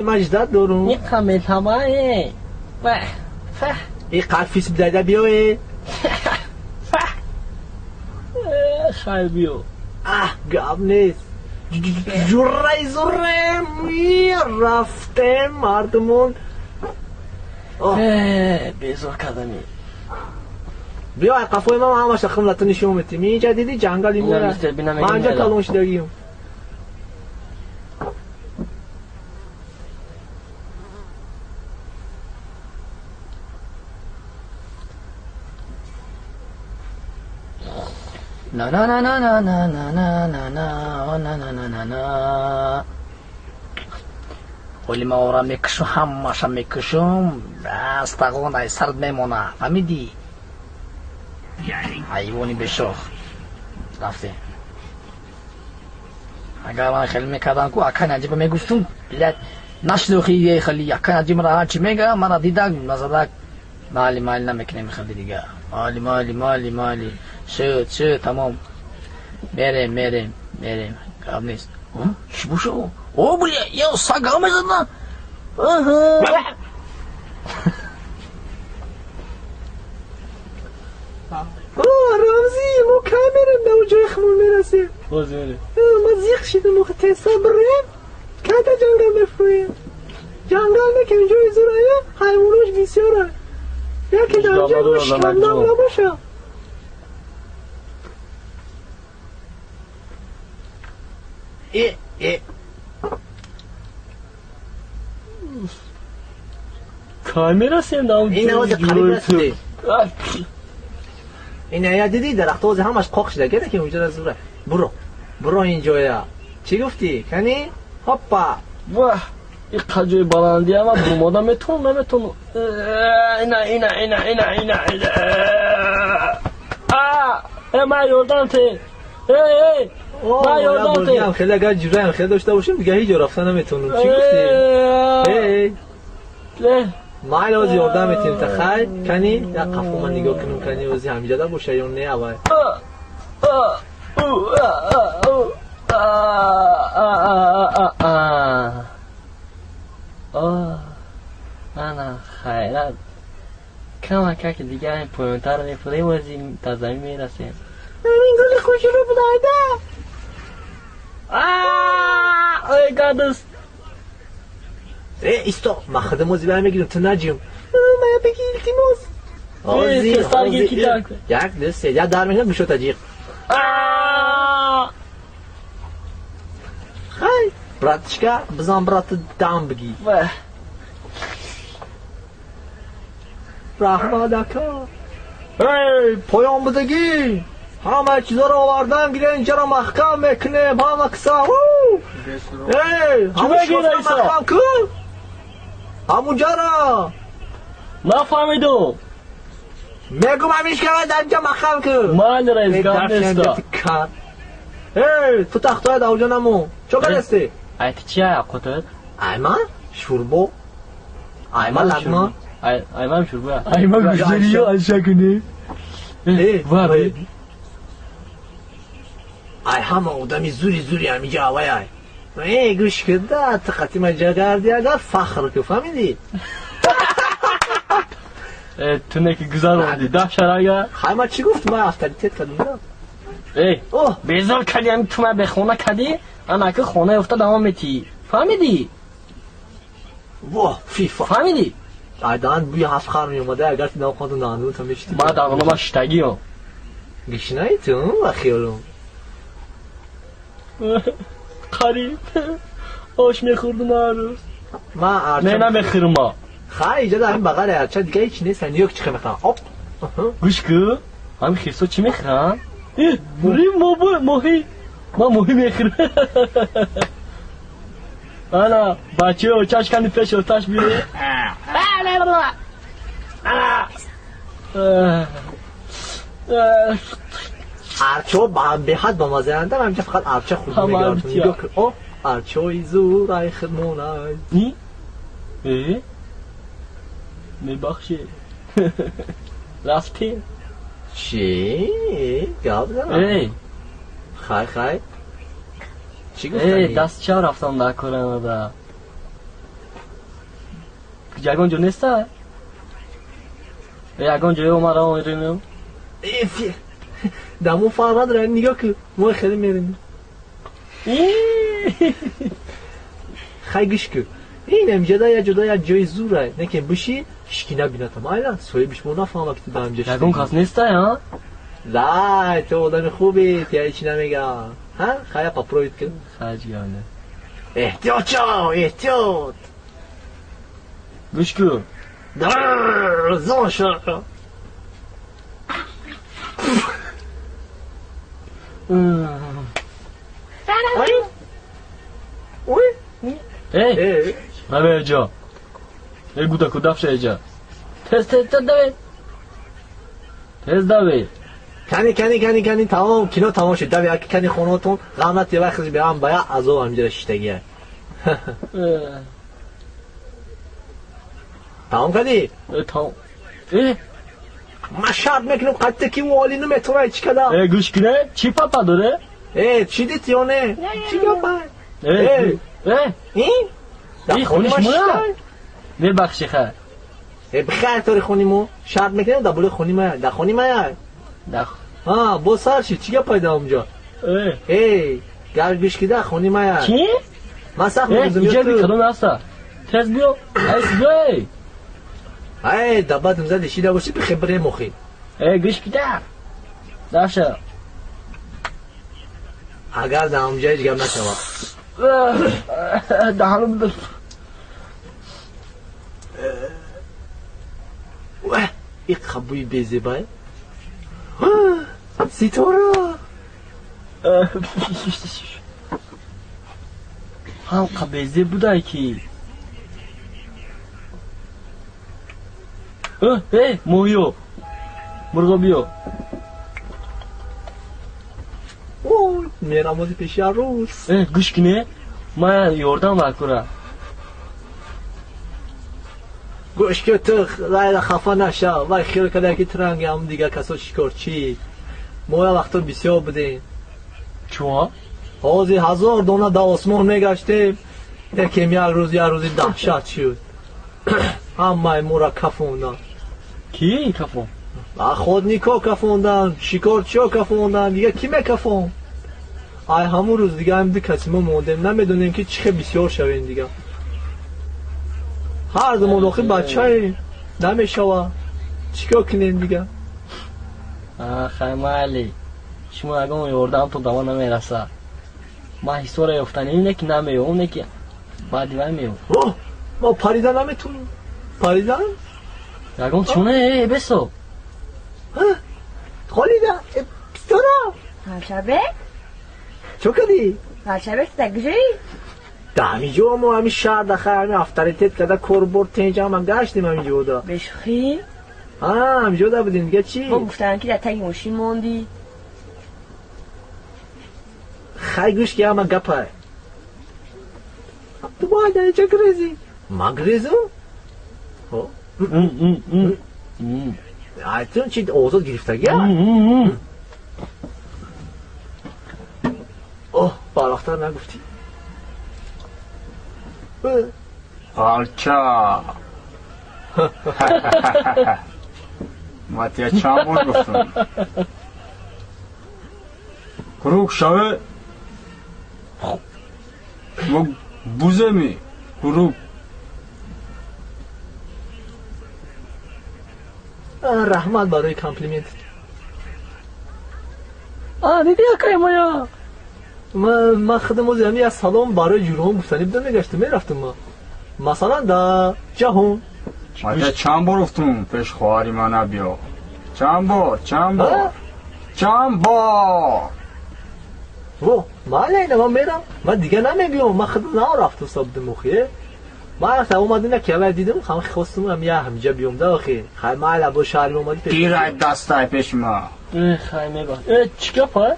Маждат дорум. Иқа метамае. Вах, фах. И қад фис бидайда биёе. Фах. Хай биё. Аҳ, гап нест. Ҷурраи зурем рафтем мардумон. Безор кардани. Биё, ай қафои ман ҳамаша химлата нишон метим. Инҷа диди ҷангали мора. Ман инҷа калон шидагием. На на на на на на на на на на на на на на на. Оли ма ора мекушум, ҳамаша мекушум, астағон ай сард мемона, фаҳмидӣ? Ҳайвони бешох. Рафтем. Агар ман хеле мекардам ку ака Наҷиба мегуфтум, блядь, нашнохи е хели ака Наҷиб ра ҳарчи мега, мана дидак, назадак. Майли, майли намекунем хели дига. Майли, майли, майли, майли. Шуд, шуд, тамом. Мерем, мерем, мерем. Гап нест. Чӣ боша? О, бля, я сага мезана. Аҳа. О, Рамзи, мо кай мерем ба ҷои хмон мерасем? Боз мерем. Ма зиқ шидам, охи теса бирем. Кай та ҷангал мефурӯем? Ҷангал не ки ҷои зурая, ҳайвонош бисёра. Яке дар ҷо шикамдам набоша. Э, э. Кай мерасем дар он Ин навози қариб расидем. Ин ая дидӣ дарахтҳо ози ҳамаш қоқ шуда, геда ки унҷа зура. Буро. Буро ин ҷоя. Чӣ гуфтӣ? Кани? Ҳоппа. Ваҳ, иқа ҷои баландӣ ама бурмода метавонам, наметавонам. Ина, ина, ина, ина, ина, ина. А, э, ман ёрдам те. Эй, эй. Ман ёрдам те. Хеле агар ҷураям хеле дошта бошем, дига ҳеҷ ҷо рафта наметавонам. Чӣ гуфтӣ? Эй. Майли ози ёрдам метем та хай. Кани, як қафо ман нигоҳ кунам, кани ози ҳамиҷада боша ё не авай. Ана хайрат. Камакаки дига поёнтар мефурем, ози та замин мерасем. Ин гули хушрӯ будайда. Ой, гадост. Э, исто, ман худам ози бара мегирам, ту наҷим. Мая беги, илтимос. Ози, ози. Як, ду, се, як дар мекунам, гӯшота ҷиқ. Хай, братишка, бизан брата дам бигӣ. Раҳмат ака. Эй, поён будагӣ. Ҳама чизоро овардан гирем, инҷаро маҳкам мекунем, ҳама киса. Эй, ҳама маҳкам кун. Ҳамунҷаро. Нафаҳмидум. Мегум ҳамишкара дар инҷа маҳкам кун. Майли раис, гап неста. Эй, ту тахтоя дар онҷо намон. Чо кардасти? Ай, ту чи ай қутат? Ай ман шурбо. Ай ман лагман. Ай ман шурбо. Ай ман гӯштариё аша кунӣ. Э, ай ҳама одами зури зури ҳамиҷа авай ай. Э, гӯш куда, ту қатима ҷагарди агар фахр ку, фаҳмидӣ? Э, ту не ки гузаронди, даҳ шарага. Хай, ман чӣ гуфтам? Ман авторитет кардам, да? Эй, безор кардӣ, ҳами ту ма бехона кардӣ, анаки хона ёфта давом метиҳӣ. Фаҳмидӣ? Во, фифа. Фаҳмидӣ? Ай даҳан бӯи ҳафт хар меомада, агар ту дам хонту дандунта мешидӣ. Ман дандонама шиштагиам. Гишнаи ту, ба хиёлум. Қариб ош мехӯрдум ҳар рӯз. Ман арча. Не, намехӯрам ма. Хай, иҷа дар ҳамин бағали арча дига ҳеч нест, ниёк чӣ мехӯрам. Оп. Гӯш кун, ҳамин хирсо чӣ мехӯранд? Бурим моҳӣ. Ман моҳӣ мехӯрам. Ана, бачаҳо, чашкани пеш оташ биё. Арчо беҳад бамазаянда, ман инҷа фақат арча хӯрда мегардам. Нигоҳ кун, о, арчои зур ай хидмонай. Э? Мебахшед. Рафтем. Чӣ? Гап зан. Эй. Хай, хай. Чӣ гуфтанӣ? Эй, даст ча рафтам дар коранада. Ягон ҷо неста? Ягон ҷое омара омерем. Дамо фарқ надора, нигоҳ кун, мо хеле мерем. Хай гӯш кун. Ин ҳамҷода як ҷода як ҷои зура, не ки биши ҳички набинатам. Айла соҳибиш мо нафаҳма ки ту дар ҳамҷо. Ягон кас неста, ҳа? Лай, ту одами хубӣ, ту ҳеч намегам. Ҳа? Хая попробовать кун. Хай ҷигане. Эҳтиёт шав, эҳтиёт. Гӯш кун. Зон шав. Ой. Ой. Эй, наве ҷо. Эй, гудаку дафша эҷа. Тез, тез, тез даве. Тез даве. Кани, кани, кани, кани, тамом, кино тамом шуд. Даве, аки кани хонатон, ғам натия, вай хизби ҳам бая азоб ҳамҷара шиштагия. Тамом кардӣ? Тамом. Ман шарт мекунам қатъи ки оли наметавонад чӣ када. Гӯш куне, чӣ папа доре? Чӣ дид ё не? Чӣ гапа? Ин? Ин хони шумо? Мебахши хай. Бихайр тори хони мо. Шарт мекунем дар болои хони мая. Дар хони мая. Ҳа, боз сар шид. Чӣ гап пайда онҷо? Эй, гап гӯш кида хони мая. Чӣ? Ман сахт мегузам. Иҷа би кадом аста? Тез биё. Ай, биё. Ай, дабадам зади шида боши бихе бирем охи. Гӯш кида. Даша. Агар дар онҷа ҳеҷ гап нашавад. Даҳанам И қабуи безебай. Ситора. Ҳам қабезе будай ки. Моҳиё. Мурғобиё. Ой, мерамози пеши арӯс. Гӯш куне, ман ёрдам бакура. Гӯш ки ту лайла хафа нашав. Вай хиёл карда ки транги ҳам дигар касо шикорчӣ. Мо як вақто бисёр будем. Чо? Ҳозир 1000 дона дар осмон мегаштем. Якем як рӯз як рӯзи даҳшат шуд. Ҳамаи моро кафонданд. Ки кафон? Охотнико кафонданд, шикорчиҳо кафонданд, дига ки мекафон? Ай ҳамун рӯз дига ҳам ду каси мо мондем, намедонем ки чӣ хел бисёр шавем дига. Ҳар замон охир бачаем, намешава. Чӣ кор кунем дига? Хай майли. Шумо ягон ёрдам то дама намераса. Ман ҳиссора ёфтани ине ки намеём, оне ки баъди вай меём. Мо парида наметонем. Паридан? Ягон чуне, бесо. Холида, пистора. Ғалчабек? Чо кардӣ? Ғалчабек, ту дар куҷоӣ? Да ҳаминҷо мо ҳамин шаҳр да хай ҳамин авторитет карда корбор тенҷ ҳама гаштем ҳаминҷода. Бешӯхӣ? Ҳа, ҳаминҷода будем дига чӣ? Мо гуфтанд ки дар таги мошин мондӣ. Хай гӯш ки ҳама гапа. Ту бояд дар инҷо грезӣ. Ман грезам? Ай ту чи озод гирифтагия? Оҳ, барвақттар нагуфтӣ. Ғалча. Ма тия чанд бор гуфтам. Круг шаве. Мо буземи. Круг. Раҳмат барои комплимент. Диди акай моя. Ман худам ози ҳамин як салом барои ҷурҳон гуфтанӣ будам мегаштам, мерафтам ман. Масалан дар ҷаҳон. Ма тия чанд бор гуфтам пеш хоҳари ман набиё. Чанд бор, чанд бор. Чанд бор. Во, майли ина ман мерам. Ман дига намебиём. Ман худам нарафтам сабдим охи. Ман вақте омадем як кавай дидам, ҳам хостам ҳам я ҳамҷа биём да охи. Хай майла бо шаҳри омадӣ пеш. Гирай дастай пеши ма. Хай меба. Чӣ гапа?